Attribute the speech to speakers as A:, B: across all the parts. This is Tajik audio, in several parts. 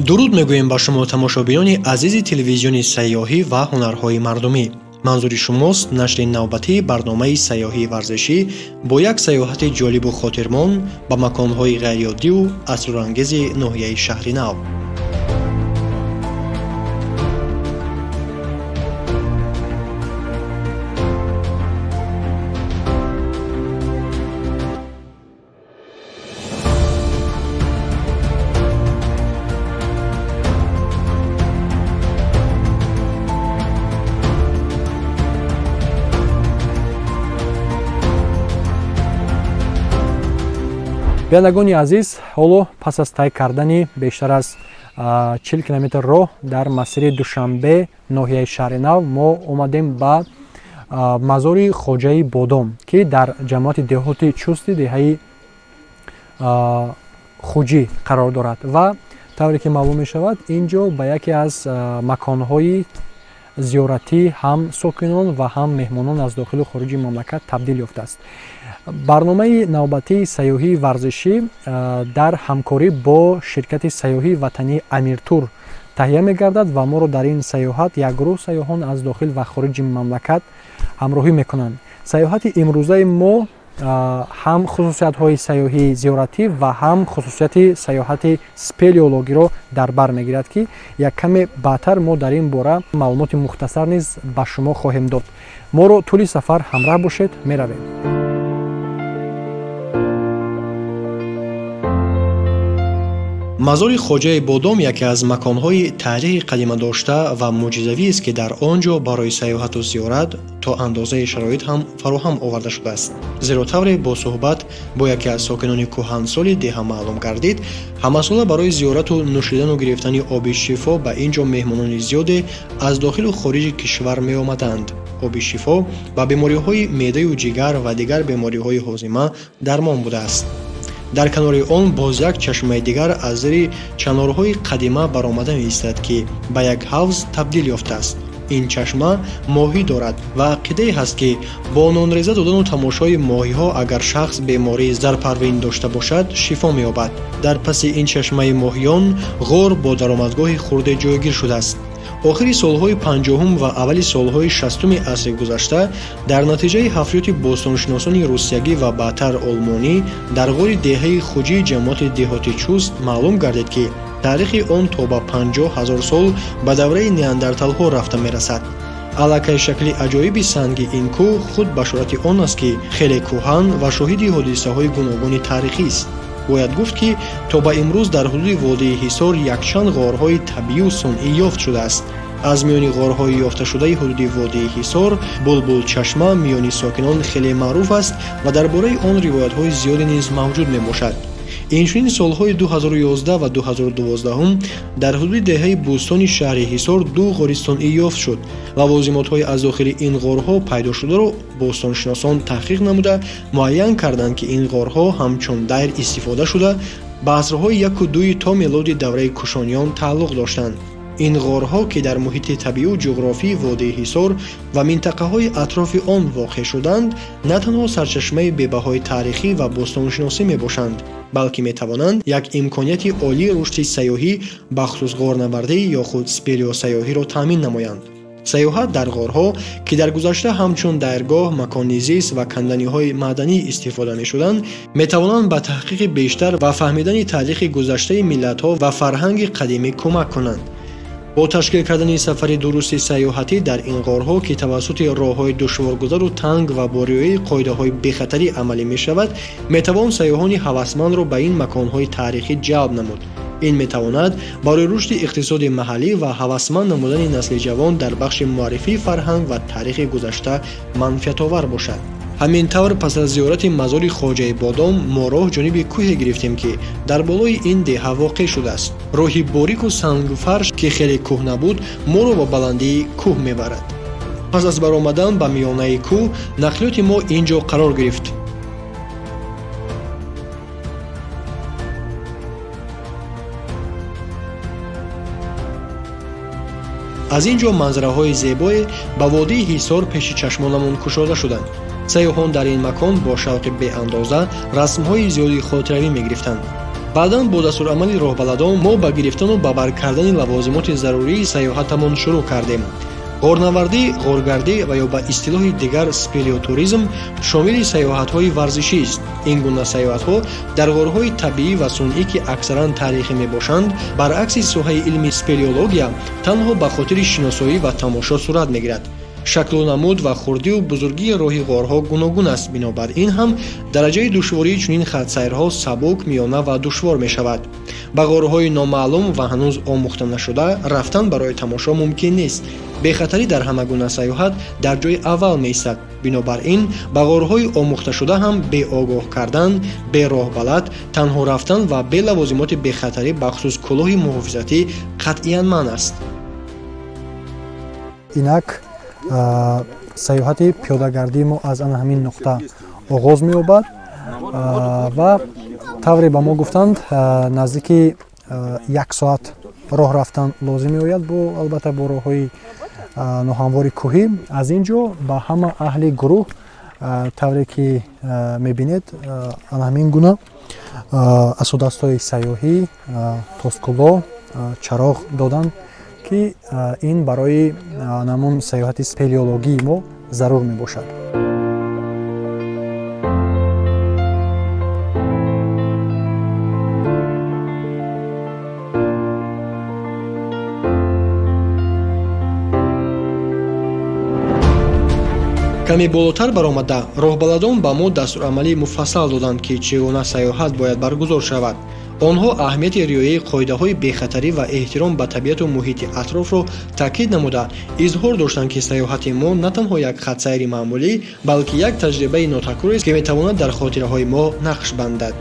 A: Дуруд мегӯем ба шумо тамошобинони азизи телевизиони сайёҳӣ ва ҳунарҳои мардумӣ. Манзури шумост нашри навбатии барномаи сайёҳии варзишӣ бо як сайёҳати ҷолибу хотирмон ба маконҳои ғайриоддиву асрорангези ноҳияи шаҳри нав.
B: Бинандагони азиз, ҳоло пас аз тай кардани бештар аз 40 километр роҳ дар масири Душанбе ноҳияи шаҳри нав мо омадем ба мазори Хоҷаи Бодом, ки дар ҷамоати деҳоти Чусти деҳаи Хуҷӣ қарор дорад ва тавре ки маълум мешавад, ин ҷо ба яке аз маконҳои зиёратӣ ҳам сокинон ва ҳам меҳмонон аз дохилу хориҷи мамлакат табдил ёфтааст. Барномаи навбатии сайёҳии варзишӣ дар ҳамкорӣ бо ширкати сайёҳии ватании Амиртур таҳия мегардад ва моро дар ин сайёҳат як гурӯҳ сайёҳон аз дохил ва хориҷи мамлакат ҳамроҳӣ мекунанд. Сайёҳати имрӯзаи мо ҳам хусусиятҳои сайёҳии зиёратӣ ва ҳам хусусияти сайёҳати спелеологиро дар бар мегирад, ки як каме баъдтар мо дар ин бора маълумоти мухтасар низ ба шумо хоҳем дод. Моро тӯли сафар ҳамроҳ бошед, меравем.
A: Мазори Хоҷаи Бодом яке аз маконҳои таърихи қадима дошта ва мӯъҷизавист, ки дар он ҷо барои сайёҳату зиёрат то андозаи шароит ҳам фароҳам оварда шудааст. Зеро тавре бо суҳбат бо яке аз сокинони кӯҳансоли деҳа маълум гардид, ҳамасола барои зиёрату нӯшидану гирифтани оби шифо ба ин ҷо меҳмонони зиёде аз дохилу хориҷи кишвар меомаданд. Оби шифо ба бемориҳои меъдаю ҷигар ва дигар бемориҳои ҳозима дармон будааст. Дар канори он боз як чашмаи дигар аз зери чанорҳои қадима баромада меистад, ки ба як ҳавз табдил ёфтааст. Ин чашма моҳӣ дорад ва ақидае ҳаст, ки бо нонреза додану тамошои моҳиҳо агар шахс бемории зарпарвин дошта бошад, шифо меёбад. Дар паси ин чашмаи моҳиён ғор бо даромадгоҳи хурде ҷойгир шудааст. Охири солҳои 50-ум ва аввали солҳои 60-уми асри гузашта дар натиҷаи ҳафриёти бостоншиносони русиягӣ ва баъдтар олмонӣ дар ғори деҳаи Хуҷии ҷамоати деҳоти Чуст маълум гардид, ки таърихи он то ба 50 000 сол ба давраи неандерталҳо рафта мерасад. Аллакай шакли аҷоиби санги ин кӯҳ худ башорати он аст, ки хеле кӯҳан ва шоҳиди ҳодисаҳои гуногуни таърихист. Бояд гуфт, ки то ба имрӯз дар ҳудуди водии Ҳисор якчанд ғорҳои табиию сунъӣ ёфт шудааст. Аз миёни ғорҳои ёфташудаи ҳудуди водии Ҳисор Булбулчашма миёни сокинон хеле маъруф аст ва дар бораи он ривоятҳои зиёде низ мавҷуд мебошад. Инчунин солҳои 2011 ва 2012 дар ҳудуди деҳаи Бӯстони шаҳри Ҳисор ду ғори сунъӣ ёфт шуд. Лавозимотҳои аз дохили ин ғорҳо пайдо шударо бостоншиносон таҳқиқ намуда муайян карданд, ки ин ғорҳо ҳамчун дайр истифода шуда ба асрҳои 1-2 то мелоди давраи кушониён тааллуқ доштанд. Ин ғорҳо, ки дар муҳити табиию ҷуғрофии водии Ҳисор ва минтақаҳои атрофи он воқеъ шуданд, на танҳо сарчашмаи бебаҳои таърихӣ ва бостоншиносӣ мебошанд, балки метавонанд як имконияти олии рушди сайёҳӣ, бахусус ғорнавардӣ ё худ спелеосайёҳиро таъмин намоянд. Сайёҳат дар ғорҳо, ки дар гузашта ҳамчун дайргоҳ, макони зист ва канданиҳои маъданӣ истифода мешуданд, метавонанд ба таҳқиқи бештар ва фаҳмидани таърихи гузаштаи миллатҳо ва фарҳанги қадимӣ кӯмак кунанд. Бо ташкил кардани сафари дурусти сайёҳатӣ дар ин ғорҳо, ки тавассути роҳҳои душворгузару танг ва бо риояи қоидаҳои бехатарӣ амалӣ мешавад, метавон сайёҳони ҳавасмандро ба ин маконҳои таърихӣ ҷалб намуд. Ин метавонад барои рушди иқтисоди маҳаллӣ ва ҳавасманд намудани насли ҷавон дар бахши муаррифии фарҳанг ва таърихи гузашта манфиатовар бошад. Ҳамин тавр пас аз зиёрати мазори Хоҷаи Бодом мо роҳ ҷониби кӯҳе гирифтем, ки дар болои ин деҳа воқеъ шудааст. Роҳи борику сангфарш, ки хеле кӯҳна буд, моро ба баландии кӯҳ мебарад. Пас аз баромадан ба миёнаи кӯҳ нақлиёти мо ин ҷо қарор гирифт. Аз ин ҷо манзараҳои зебое ба водии Ҳисор пеши чашмонамон кушода шуданд. Сайёҳон дар ин макон бо шавқи беандоза расмҳои зиёди хотиравӣ мегирифтанд. Баъдан бо дастурамали роҳбаладон мо ба гирифтану ба бар кардани лавозимоти зарурии сайёҳатамон шурӯъ кардем. Ғорнавардӣ, ғоргардӣ ва ё ба истилоҳи дигар спелеотуризм шомили сайёҳатҳои варзишист. Ин гуна сайёҳатҳо дар ғорҳои табиӣ ва сунъӣ, ки аксаран таърихӣ мебошанд, баръакси соҳаи илми спелеология танҳо ба хотири шиносоӣ ва тамошо сурат мегирад. Шаклу намуд ва хурдию бузургии роҳи ғорҳо гуногун аст. Бинобар ин ҳам дараҷаи душвории чунин хатсайрҳо сабук, миёна ва душвор мешавад. Ба ғорҳои номаълум ва ҳанӯз омӯхта нашуда рафтан барои тамошо мумкин нест. Бехатарӣ дар ҳама гуна сайёҳат дар ҷои аввал меистад. Бинобар ин ба ғорҳои омӯхташуда ҳам беогоҳ кардан, бе роҳбалад, танҳо рафтан ва бе лавозимоти бехатарӣ, бахусус кӯлоҳи муҳофизатӣ, қатъиян манъ аст.
B: Инак сайёҳати пиёдагардии мо аз ана ҳамин нуқта оғоз меёбад ва тавре ба мо гуфтанд, наздики як соат роҳ рафтан лозим меояд, бо албатта бо роҳҳои ноҳамвори кӯҳӣ. Аз ин ҷо ба ҳама аҳли гурӯҳ, тавре ки мебинед, ана ҳамин гуна асудастҳои сайёҳӣ, тоскуло, чароғ доданд, ки ин барои намун сайёҳати спелеологии мо зарур мебошад.
A: Каме болотар баромада, роҳбаладон ба мо дастурамалии муфассал доданд, ки чӣ гуна сайёҳат бояд баргузор шавад. Онҳо аҳамияти риояи қоидаҳои бехатарӣ ва эҳтиром ба табиату муҳити атрофро таъкид намуда, изҳор доштанд, ки сайёҳати мо на танҳо як хатсайри маъмулӣ, балки як таҷрибаи нотакрорест, ки метавонад дар хотираҳои мо нақш бандад.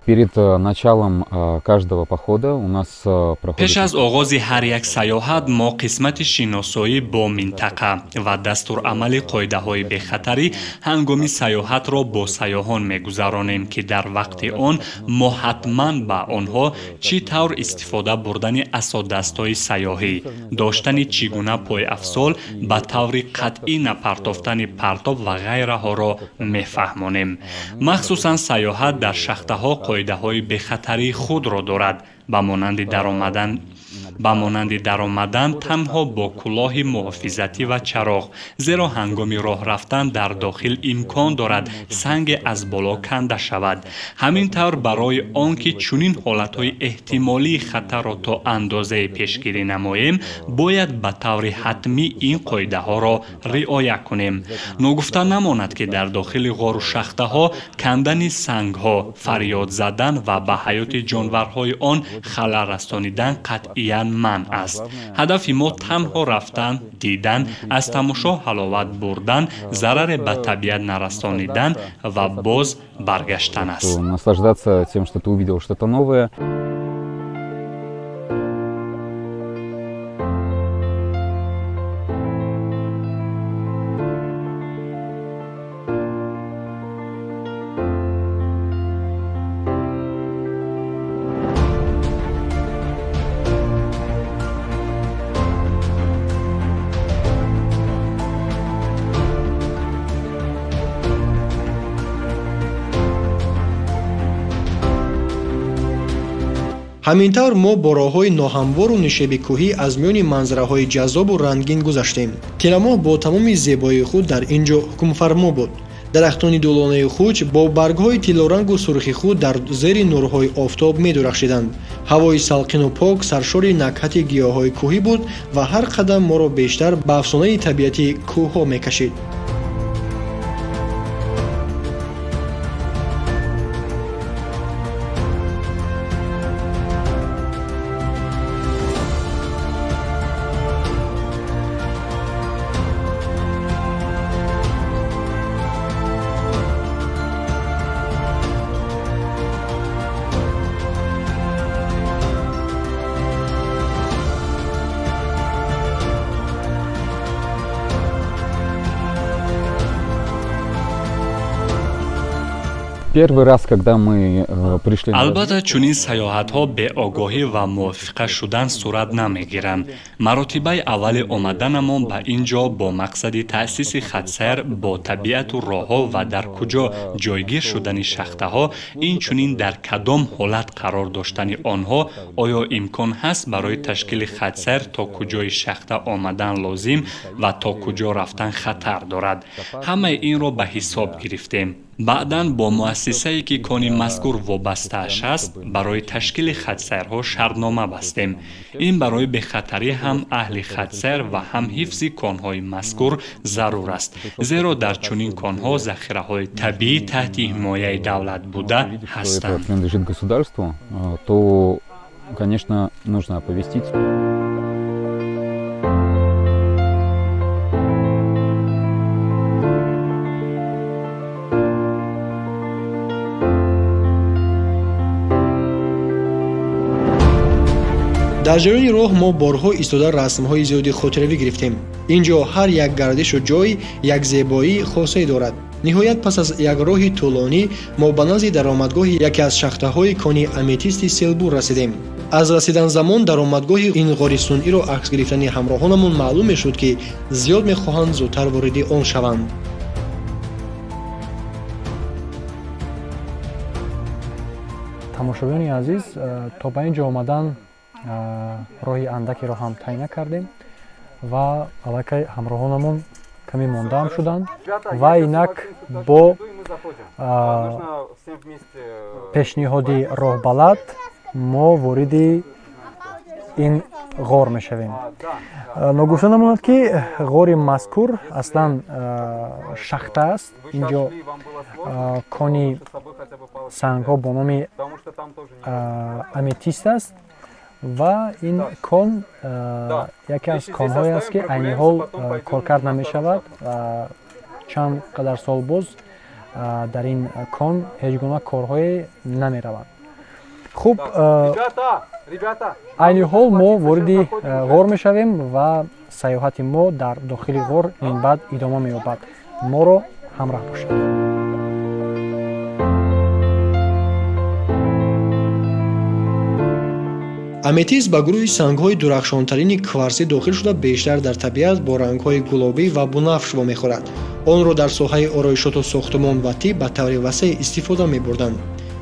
C: Перед началом каждого похода у нас проходит...
D: Пеш аз оғози ҳар як сайёҳат мо қисмати шиносоӣ бо минтақа ва дастурамали қоидаҳои бехатарӣ ҳангоми сайёҳатро бо сайёҳон мегузаронем, ки дар вақти он мо ҳатман ба онҳо чӣ тавр истифода бурдани асодастҳои сайёҳӣ, доштани чӣ гуна пойафзол, ба таври қатъӣ напартофтани партоб ва ғайраҳоро мефаҳмонем. Махсусан сайёҳат дар шахтаҳо қоидаҳои бехатарии худро дорад, ба монанди даромадан танҳо бо кулоҳи муҳофизатӣ ва чароғ, зеро ҳангоми роҳ рафтан дар дохил имкон дорад санге аз боло канда шавад. Ҳамин тавр барои он ки чунин ҳолатҳои эҳтимолии хатарро то андозае пешгирӣ намоем, бояд ба таври ҳатмӣ ин қоидаҳоро риоя кунем. Ногуфта намонад, ки дар дохили ғору шахтаҳо кандани сангҳо, фарёд задан ва ба ҳаёти ҷонварҳои он халал расонидан қатъиян манъ аст. Ҳадафи мо танҳо рафтан, дидан, аз тамошо ҳаловат бурдан, зараре ба табиат нарасонидан ва боз баргаштан аст.
C: Наслаждаться тем, что ты увидел что-то новое.
A: Ҳамин тавр мо бо роҳҳои ноҳамвору нишеби кӯҳӣ аз миёни манзараҳои ҷаззобу рангин гузаштем. Тирамоҳ бо тамоми зебоии худ дар ин ҷо ҳукмфармо буд. Дарахтони дулонаи хуч бо баргҳои тиллорангу сурхи худ дар зери нурҳои офтоб медурахшиданд. Ҳавои салқину пок саршори накҳати гиёҳҳои кӯҳӣ буд ва ҳар қадам моро бештар ба афсонаи табиати кӯҳҳо мекашид.
C: Первый раз, когда мы пришли.
D: Албатта, чунин сайёҳатҳо беогоҳӣ ва мувофиқа шудан сурат намегиранд. Маротибаи аввали омаданамон ба ин ҷо бо мақсади таъсиси хатсайр бо табиату роҳҳо ва дар куҷо ҷойгир шудани шахтаҳо, инчунин дар кадом ҳолат қарор доштани онҳо, оё имкон ҳаст барои ташкили хатсайр то куҷои шахта омадан лозим ва то куҷо рафтан хатар дорад. Ҳамаи инро ба ҳисоб гирифтем. Баъдан бо муассисае, ки кони мазкур вобастааш аст, барои ташкили хатсайрҳо шартнома бастем. Ин барои бехатарӣ ҳам аҳли хатсайр ва ҳам ҳифзи конҳои мазкур зарур аст, зеро дар чунин конҳо захираҳои табиӣ таҳти ҳимояи давлат буда ҳастанд.
C: Принадлежит государству, то, конечно, нужно оповестить.
A: Дар ҷараёни роҳ мо борҳо истода расмҳои зиёди хотиравӣ гирифтем. Ин ҷо ҳар як гардишу ҷой як зебоии хосае дорад. Ниҳоят, пас аз як роҳи тӯлонӣ мо ба назди даромадгоҳи яке аз шахтаҳои кони аметисти Селбур расидем. Аз расидан замон даромадгоҳи ин ғори сунъиро акс гирифтани ҳамроҳонамон маълум мешуд, ки зиёд мехоҳанд зудтар вориди он шаванд.
B: Тамошобинони азиз, то ба ин ҷо омадан роҳи андакеро ҳам тай накардем ва аллакай ҳамроҳонамон каме мондаам шуданд ва инак бо пешниҳоди роҳбалад мо вориди ин ғор мешавем. Ногуфта намонад, ки ғори мазкур аслан шахта аст. Ин ҷо кони сангҳо бо номи аметист аст ва ин кон яке аз конҳое аст, ки айни ҳол коркард намешавад. Чанд қадар сол боз дар ин кон ҳеҷ гуна корҳое намераванд. Хуб, айни ҳол мо вориди ғор мешавем ва сайёҳати мо дар дохили ғор минбаъд идома меёбад. Моро ҳамроҳ бошед.
A: Аметист ба гурӯҳи сангҳои дурахшонтарини кварсӣ дохил шуда, бештар дар табиат бо рангҳои гулобӣ ва бунафш вомехӯрад. Онро дар соҳаи ороишоту сохтумон ва тиб ба таври васеъ истифода мебурданд.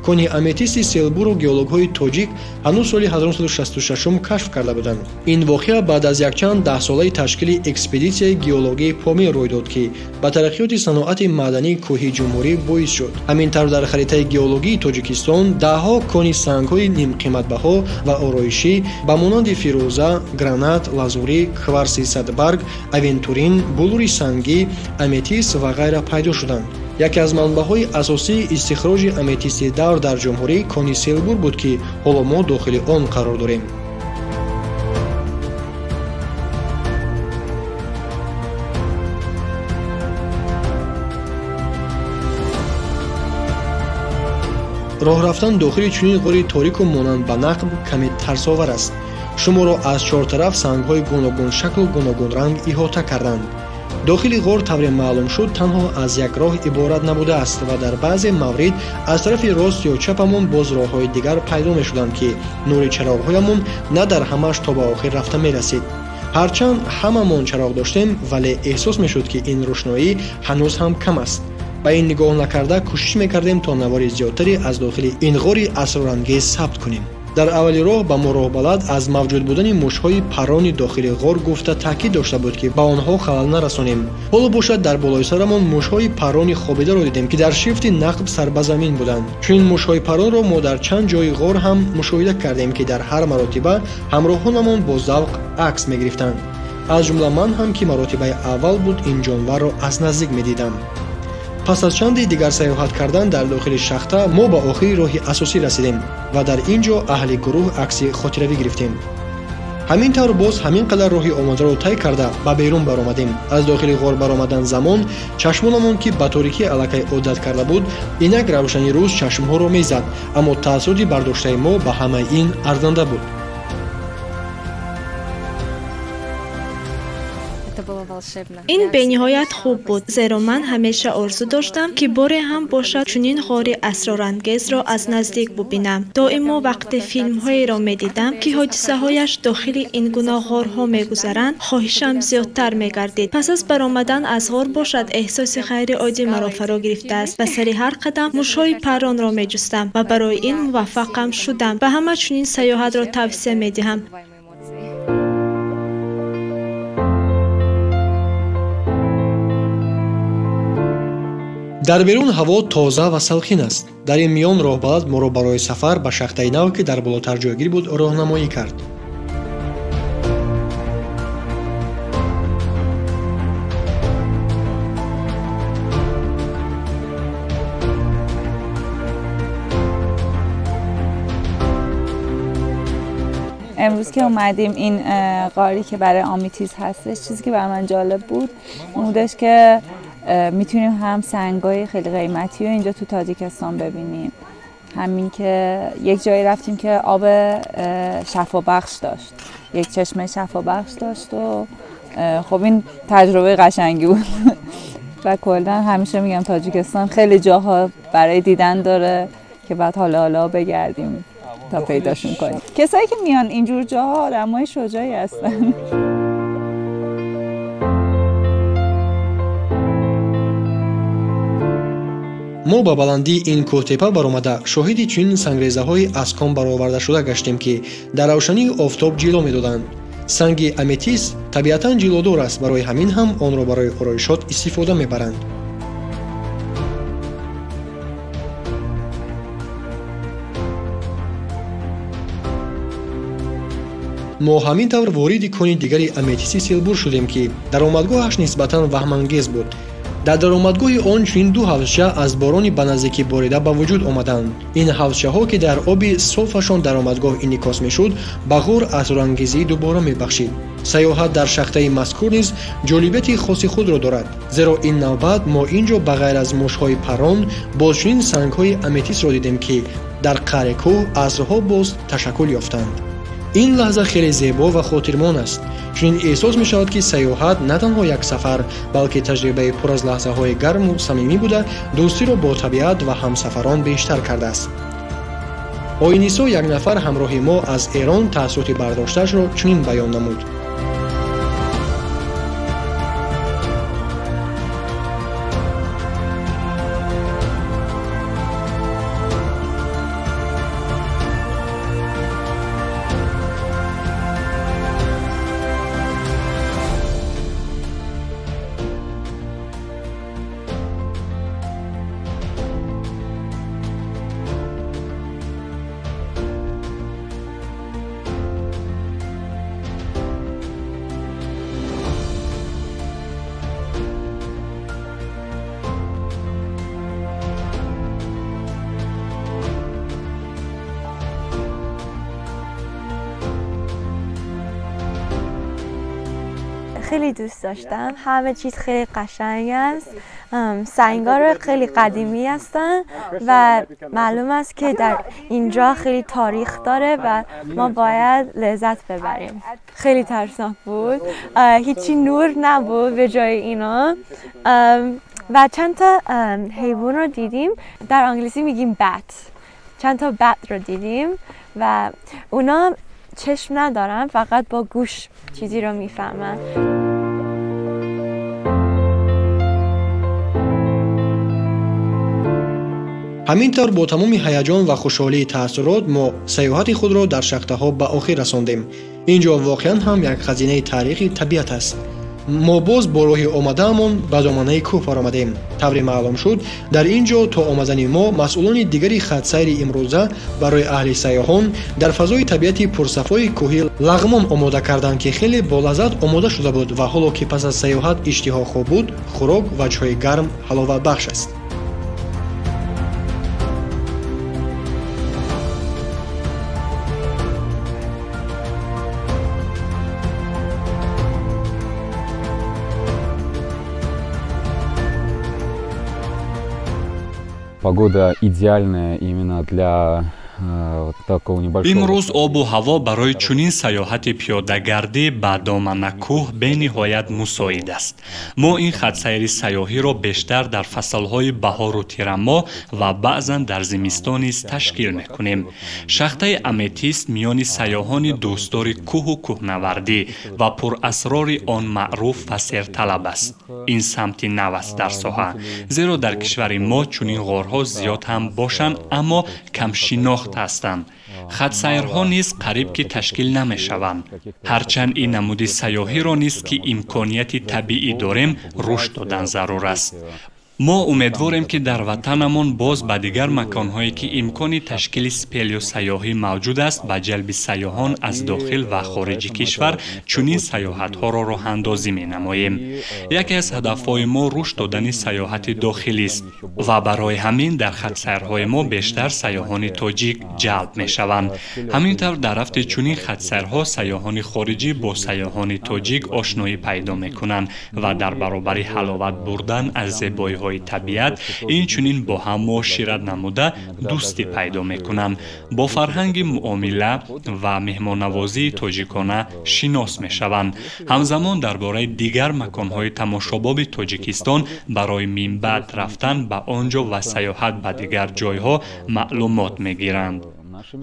A: Кони аметисти Селбурро геологҳои тоҷик ҳанӯз соли 1966 кашф карда буданд. Ин воқеа баъд аз якчанд даҳсолаи ташкили экспедитсияи геологии Помир рӯй дод, ки ба тараққиёти саноати маъдании кӯҳии ҷумҳурӣ боис шуд. Ҳамин тавр, дар харитаи геологии Тоҷикистон даҳҳо кони сангҳои нимқиматбаҳо ва ороишӣ ба монанди фирӯза, гранат, лазурӣ, кварси садбарг, авентурин, булури сангӣ, аметист ва ғайра пайдо шуданд. Яке аз манбаъҳои асосии истихроҷи аметисти давр дар ҷумҳурӣ кони Селбур буд, ки ҳоло мо дохили он қарор дорем. Роҳ рафтан дохили чунин ғори торику монанд ба нақб каме тарсовар аст. Шуморо аз чортараф сангҳои гуногуншаклу гуногунранг иҳота карданд. Дохили ғор, тавре маълум шуд, танҳо аз як роҳ иборат набудааст ва дар баъзе маврид аз тарафи рост ё чапамон боз роҳҳои дигар пайдо мешуданд, ки нури чароғҳоямон на дар ҳамааш то ба охир рафта мерасид. Ҳарчанд ҳамамон чароғ доштем, вале эҳсос мешуд, ки ин рӯшноӣ ҳанӯз ҳам кам аст. Ба ин нигоҳ накарда кӯшиш мекардем, то навори зиёдтаре аз дохили ин ғори асрорангез сабт кунем. Дар аввали роҳ ба мо роҳбалад аз мавҷуд будани мушҳои паррони дохили ғор гуфта таъкид дошта буд, ки ба онҳо халал нарасонем. Ҳоло бошад, дар болои сарамон мушҳои паррони хобидаро дидем, ки дар шифти нақб сар ба замин буданд. Чунин мушҳои парронро мо дар чанд ҷои ғор ҳам мушоҳида кардем, ки дар ҳар маротиба ҳамроҳонамон бо завқ акс мегирифтанд. Аз ҷумла ман ҳам, ки маротибаи аввал буд ин ҷонварро аз наздик медидам. Пас аз чанде дигар сайёҳат кардан дар дохили шахта мо ба охири роҳи асосӣ расидем ва дар ин ҷо аҳли гурӯҳ акси хотиравӣ гирифтем. Ҳамин тавр боз ҳамин қадар роҳи омадаро тай карда ба берун баромадем. Аз дохили ғор баромадан замон чашмонамон, ки ба торикӣ аллакай одат карда буд, инак равшани рӯз чашмҳоро мезад, аммо таассуроти бардоштаи мо ба ҳамаи ин арзанда буд.
E: Ин бениҳоят хуб буд, зеро ман ҳамеша орзу доштам, ки боре ҳам бошад чунин ғори асрорангезро аз наздик бубинам. Доимо вақте филмҳоеро медидам, ки ҳодисаҳояш дохили ин гуна ғорҳо мегузаранд, хоҳишам зиёдтар мегардид. Пас аз баромадан аз ғор бошад, эҳсоси ғайриоддӣ маро фаро гирифтааст. Ба сари ҳар қадам мушҳои парронро меҷустам ва барои ин муваффақам шудам. Ба ҳама чунин сайёҳатро тавсия медиҳам.
A: Дар берун ҳаво тоза ва салқин аст. Дар ин миён роҳбалад моро барои сафар ба шахтаи нав, ки дар болотар ҷойгир буд, роҳнамоӣ кард.
F: امروز که اومدیم این غاری که برای آمیتیز هستش، چیزی که برای من جالب بود اون بودش که میتونیم هم سنگای خیلی قیمتی رو اینجا تو تاجیکستان ببینیم، همین که یک جایی رفتیم که آب شفابخش داشت، یک چشمه شفابخش داشت و خب این تجربه قشنگی بود. و کلا همیشه میگم تاجیکستان خیلی جاها برای دیدن داره که بعد حالا حالا بگردیم تا پیداشون کنیم. کسایی که میان اینجور جاها آدمای شجاعی هستن.
A: Мо ба баландии ин кӯҳтепа баромада шоҳиди чунин сангрезаҳои аз кон баровардашуда гаштем, ки дар равшании офтоб ҷило медоданд. Санги аметист табиатан ҷилодор аст, барои ҳамин ҳам онро барои ороишот истифода мебаранд. Мо ҳамин тавр вориди кони дигари аметисти селбур шудем, ки даромадгоҳаш нисбатан ваҳмангез буд. Дар даромадгоҳи он чунин ду ҳавзча аз борони ба наздикӣ борида ба вуҷуд омаданд. Ин ҳавзчаҳо, ки дар оби софашон даромадгоҳ инъикос мешуд, ба ғор асрорангезии дубора мебахшид. Сайёҳат дар шахтаи мазкур низ ҷолибияти хоси худро дорад, зеро ин навбат мо ин ҷо ба ғайр аз мушҳои паррон боз чунин сангҳои аметистро дидем, ки дар қаъри кӯҳ асрҳо боз ташаккул ёфтанд. Ин лаҳза хеле зебо ва хотирмон аст. Чунин эҳсос мешавад, ки сайёҳат на танҳо як сафар, балки таҷрибаи пур аз лаҳзаҳои гарму самимӣ буда, дӯстиро бо табиат ва ҳамсафарон бештар кардааст. Оинисо як нафар ҳамроҳи мо аз Эрон таассуроти бардоштаашро чунин баён намуд.
G: خیلی دوست داشتم، همه چیز خیلی قشنگ است، سنگا رو خیلی قدیمی هستن و معلوم است که در اینجا خیلی تاریخ داره و ما باید لذت ببریم. خیلی ترسناک بود، هیچی نور نبود به جای اینا و چند تا حیوان رو دیدیم، در انگلیسی میگیم bat، چند تا bat رو دیدیم و اونا چشم ندارن، فقط با گوش چیزی رو میفهمن.
A: Ҳамин тавр бо тамоми ҳаяҷон ва хушҳолии таассурот мо сайёҳати худро дар шахтаҳо ба охир расондем. Ин ҷо воқеан ҳам як хазинаи таърихи табиат аст. Мо боз бо роҳи омадаамон ба доманаи кӯҳ баромадем. Тавре маълум шуд, дар ин ҷо то омадани мо масъулони дигари хатсайри имрӯза барои аҳли сайёҳон дар фазои табиати пурсафои кӯҳӣ лағмон омода карданд, ки хеле болаззат омода шуда буд ва ҳоло ки пас аз сайёҳат иштиҳо хуб буд, хӯрок ва чойи гарм ҳаловатбахш аст.
C: Погода идеальная именно для такого небольшого.
D: Имрӯз обу ҳаво барои чунин сайёҳати пиёдагардӣ ба доманакӯҳ бениҳоят мусоид аст. Мо ин хатсайри сайёҳиро бештар дар фаслҳои баҳору тирамоҳ ва баъзан дар зимистон низ ташкил мекунем. Шахтаи Аметист миёни сайёҳони дӯстдори кӯҳу кӯҳнавардӣ ва пурасрори он маъруф ва серталаб аст. Ин самти нав аст дар соҳа, зеро дар кишвари мо чунин ғорҳо зиёд ҳам бошанд, аммо камшинохт ҳастанд. Хатсайрҳо низ қариб ки ташкил намешаванд. Ҳарчанд ин намуди сайёҳиро низ, ки имконияти табиӣ дорем, рушд додан зарур аст. Мо умедворем, ки дар ватанамон боз ба дигар маконҳое, ки имкони ташкили спелеосайёҳӣ мавҷуд аст, ба ҷалби сайёҳон аз дохил ва хориҷи кишвар чунин сайёҳатҳоро роҳандозӣ менамоем. Яке аз ҳадафҳои мо рушд додани сайёҳати дохилист ва барои ҳамин дар хатсайрҳои мо бештар сайёҳони тоҷик ҷалб мешаванд. Ҳамин тавр дар рафти чунин хатсайрҳо сайёҳони хориҷӣ бо сайёҳони тоҷик ошноӣ пайдо мекунанд ва дар баробари ҳаловат бурдан аз зебоиҳои табиат инчунин бо ҳам муошират намуда дӯстӣ пайдо мекунанд, бо фарҳанги муомила ва меҳмоннавозии тоҷикона шинос мешаванд. Ҳамзамон дар бораи дигар маконҳои тамошобоби Тоҷикистон барои минбаъд рафтан ба он ҷо ва сайёҳат ба дигар ҷойҳо маълумот мегиранд.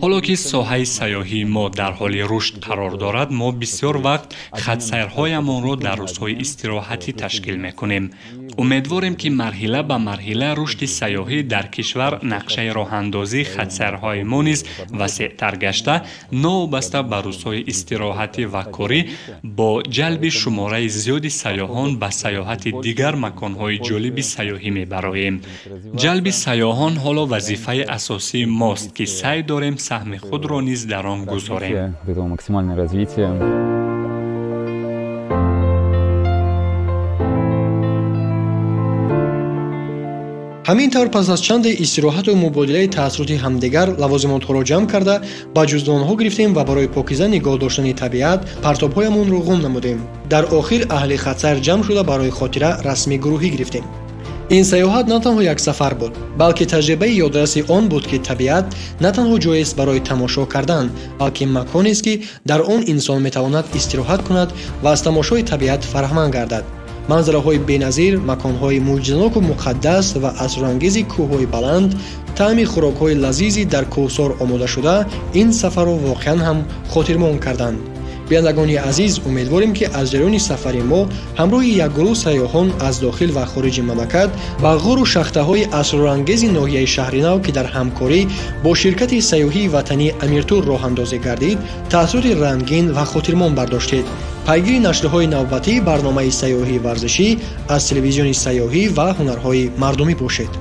D: Ҳоло ки соҳаи сайёҳии мо дар ҳоли рушд қарор дорад, мо бисёр вақт хатсайрҳоямонро дар рӯзҳои истироҳатӣ ташкил мекунем. Умедворем, ки марҳила ба марҳила рушди сайёҳӣ дар кишвар нақшаи роҳандозии хатсайрҳои мо низ васеътар гашта, новобаста ба рӯзҳои истироҳатӣ ва корӣ бо ҷалби шумораи зиёди сайёҳон ба сайёҳати дигар маконҳои ҷолиби сайёҳӣ мебароем. Ҷалби сайёҳон ҳоло вазифаи асосии мост, ки саъй дорем саҳми худро низ дар он гузорем.
A: Ҳамин тавр пас аз чанде истироҳату мубодилаи таассуроти ҳамдигар лавозимотҳоро ҷамъ карда ба ҷуздонҳо гирифтем ва барои покиза нигоҳ доштани табиат партобҳоямонро ғум намудем. Дар охир аҳли хатсайр ҷамъ шуда барои хотира расми гурӯҳӣ гирифтем. Ин сайёҳат на танҳо як сафар буд, балки таҷрибаи ёдраси он буд, ки табиат на танҳо ҷоест барои тамошо кардан, балки маконест, ки дар он инсон метавонад истироҳат кунад ва аз тамошои табиат фараҳманд гардад. Манзараҳои беназир, маконҳои мӯъҷизаноку муқаддас ва асрорангези кӯҳҳои баланд, таъми хӯрокҳои лазизи дар кӯҳсор омодашуда ин сафарро воқеан ҳам хотирмон карданд. Бинандагони азиз, умедворем, ки аз ҷараёни сафари мо ҳамроҳи як гурӯҳ сайёҳон аз дохил ва хориҷи мамлакат ба ғору шахтаҳои асрорангези ноҳияи Шаҳринав, ки дар ҳамкорӣ бо ширкати сайёҳии ватании Амиртур роҳандозӣ гардид, таассуроти рангин ва хотирмон бардоштед. Пайгири нашрҳои навбатии барномаи сайёҳии варзишӣ аз телевизиони сайёҳӣ ва ҳунарҳои мардумӣ бошед.